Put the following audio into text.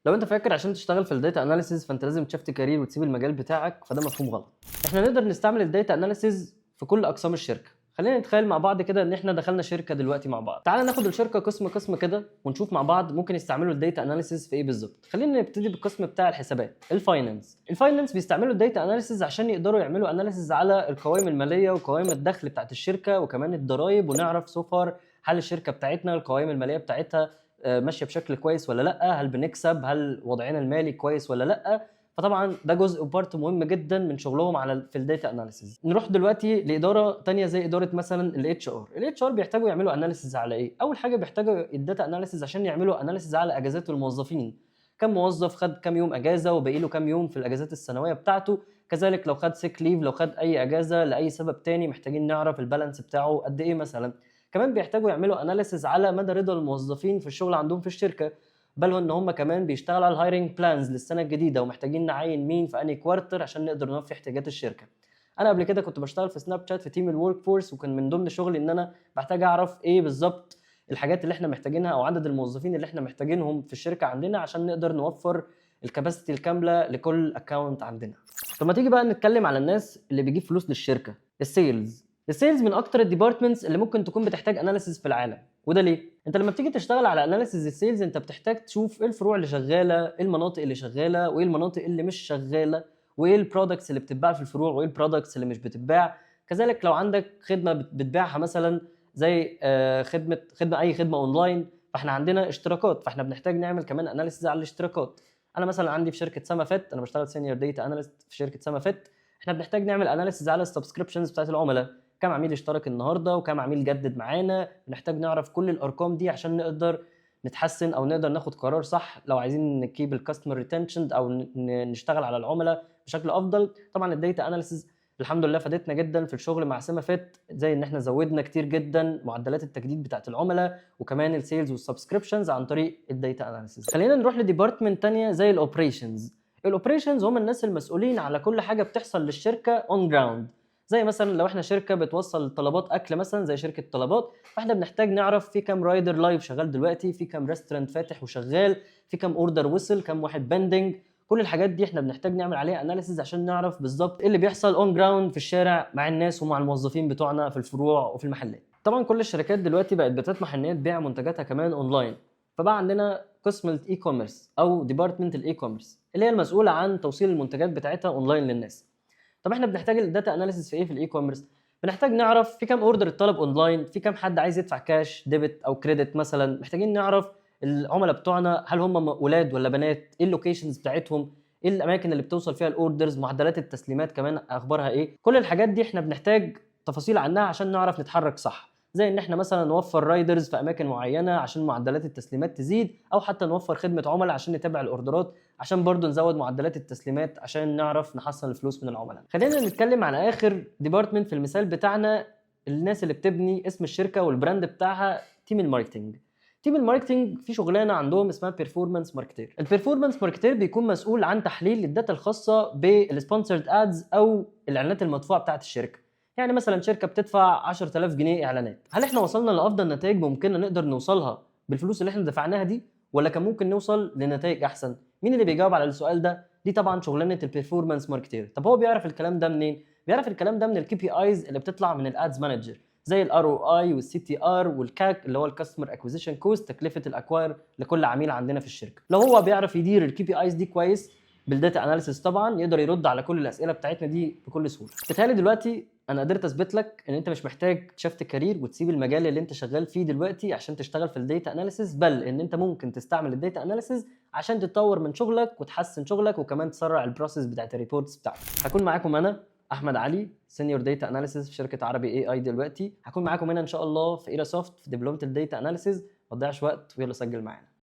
لو انت فاكر عشان تشتغل في ال data analysis فانت لازم ت shift career وتسيب المجال بتاعك، فده مفهوم غلط. احنا نقدر نستعمل ال data analysis في كل اقسام الشركه. خلينا نتخيل مع بعض كده ان احنا دخلنا شركة دلوقتي مع بعض. تعال ناخد الشركة قسم قسم كده ونشوف مع بعض ممكن يستعملوا ال data analysis في ايه بالظبط. خلينا نبتدي بالقسم بتاع الحسابات، ال finance. ال finance بيستعملوا ال data analysis عشان يقدروا يعملوا analysis على القوائم المالية وقوائم الدخل بتاعت الشركة وكمان الضرايب، ونعرف so far هل الشركة بتاعتنا القوائم المالية بتاعتها ماشية بشكل كويس ولا لا، هل بنكسب، هل وضعنا المالي كويس ولا لا. فطبعا ده جزء و part مهم جدا من شغلهم في ال data analysis. نروح دلوقتي لادارة تانية زي ادارة مثلا ال HR. ال HR بيحتاجوا يعملوا analysis على ايه؟ اول حاجة بيحتاجوا ال data analysis عشان يعملوا analysis على اجازات الموظفين، كم موظف خد كم يوم اجازه وباقي له كم يوم في الاجازات السنوية بتاعته. كذلك لو خد sick leave، لو خد اي اجازه لاي سبب تاني، محتاجين نعرف ال balance بتاعه قد ايه مثلا. كمان بيحتاجوا يعملوا analysis على مدى رضا الموظفين في الشغل عندهم في الشركه، بل ان هم كمان بيشتغلوا على ال hiring plans للسنة الجديدة ومحتاجين نعين مين في انهي quarter عشان نقدر نوفي احتياجات الشركه. انا قبل كده كنت بشتغل في سناب شات في team ال workforce، وكان من ضمن شغلي ان انا بحتاج اعرف ايه بالظبط الحاجات اللي احنا محتاجينها او عدد الموظفين اللي احنا محتاجينهم في الشركة عندنا عشان نقدر نوفر ال capacity الكاملة لكل account عندنا. طب ما تيجي بقى نتكلم على الناس اللي بيجيب فلوس للشركه، ال sales. ال sales من اكتر ال departments اللي ممكن تكون بتحتاج analysis في العالم. وده ليه؟ انت لما بتيجي تشتغل على analysis ال sales انت بتحتاج تشوف ايه الفروع اللي شغاله، ايه المناطق اللي شغالة وايه المناطق اللي مش شغاله، وايه ال products اللي بتتباع في الفروع وايه ال products اللي مش بتتباع. كذلك لو عندك خدمة بتبيعها مثلا زي خدمه اي خدمة اونلاين، فاحنا عندنا اشتراكات، فاحنا بنحتاج نعمل كمان analysis على الاشتراكات. انا مثلا عندي في شركة سما فت، انا بشتغل senior data analyst في شركة سما فت، احنا بنحتاج نعمل analysis على ال subscriptions بتاعت العملاء، كم عميل اشترك النهارده وكم عميل جدد معانا. بنحتاج نعرف كل الارقام دي عشان نقدر نتحسن او نقدر ناخد قرار صح لو عايزين ن keep ال customer retention او نشتغل على العملاء بشكل افضل. طبعا ال data analysis الحمد لله فادتنا جدا في الشغل مع سما فت، زي ان احنا زودنا كتير جدا معدلات التجديد بتاعت العملاء وكمان ال sales وال subscriptions عن طريق ال data analysis. خلينا نروح ل department تانية زي ال operations. ال operations هم الناس المسؤولين على كل حاجة بتحصل للشركة on ground، زي مثلا لو احنا شركة بتوصل طلبات اكل مثلا زي شركة طلبات، فاحنا بنحتاج نعرف في كام rider live شغال دلوقتي، في كام restaurant فاتح وشغال، في كام order وصل، كام واحد pending. كل الحاجات دي احنا بنحتاج نعمل عليها analysis عشان نعرف بالظبط ايه اللي بيحصل on ground في الشارع مع الناس ومع الموظفين بتوعنا في الفروع وفي المحلات. طبعا كل الشركات دلوقتي بقت بتطمح ان هي تبيع منتجاتها كمان اونلاين، فبقى عندنا قسم ال e-commerce او department ال e-commerce اللي هي المسؤولة عن توصيل المنتجات بتاعتها اونلاين للناس. طب احنا بنحتاج ال data analysis في ايه في ال e-commerce؟ بنحتاج نعرف في كام order اتطلب اونلاين، في كام حد عايز يدفع cash، debit او credit مثلا. محتاجين نعرف العملاء بتوعنا هل هم ولاد ولا بنات، ايه ال locations بتاعتهم، ايه الاماكن اللي بتوصل فيها ال orders، معدلات التسليمات كمان اخبارها ايه. كل الحاجات دي احنا بنحتاج تفاصيل عنها عشان نعرف نتحرك صح، زي ان احنا مثلا نوفر riders في اماكن معينة عشان معدلات التسليمات تزيد، او حتى نوفر خدمة عملاء عشان نتابع الاوردرات عشان برضو نزود معدلات التسليمات عشان نعرف نحصل الفلوس من العملاء. خلينا نتكلم على اخر department في المثال بتاعنا، الناس اللي بتبني اسم الشركة وال brand بتاعها، team ال marketing. team ال marketing في شغلانة عندهم اسمها performance marketer. ال performance marketer بيكون مسؤول عن تحليل ال data الخاصة بال sponsored ads او الاعلانات المدفوعه بتاعت الشركه. يعني مثلا شركة بتدفع 10000 جنيه اعلانات، هل احنا وصلنا لافضل نتائج ممكنة نقدر نوصلها بالفلوس اللي احنا دفعناها دي، ولا كان ممكن نوصل لنتائج احسن؟ مين اللي بيجاوب على السؤال ده؟ دي طبعا شغلانة ال performance marketer. طب هو بيعرف الكلام ده منين؟ بيعرف الكلام ده من ال KPIs اللي بتطلع من ال ads manager، زي ال ROI وال CTR وال CAC اللي هو ال customer acquisition cost، تكلفة ال acquire لكل عميل عندنا في الشركه. لو هو بيعرف يدير ال KPIs دي كويس بال data analysis طبعا يقدر يرد على كل الاسئلة بتاعتنا دي بكل سهوله. بالتالي دلوقتي انا قدرت اثبت لك ان انت مش محتاج ت shift career وتسيب المجال اللي انت شغال فيه دلوقتي عشان تشتغل في ال data analysis، بل ان انت ممكن تستعمل ال data analysis عشان تطور من شغلك وتحسن شغلك وكمان تسرع ال process بتاعت ال reports بتاعتك. هكون معاكم انا احمد علي، senior data analysis في شركة عربي AI. دلوقتي هكون معاكم هنا ان شاء الله في ايرا سوفت في دبلومه ال data analysis. ما تضيعش وقت ويلا سجل معانا.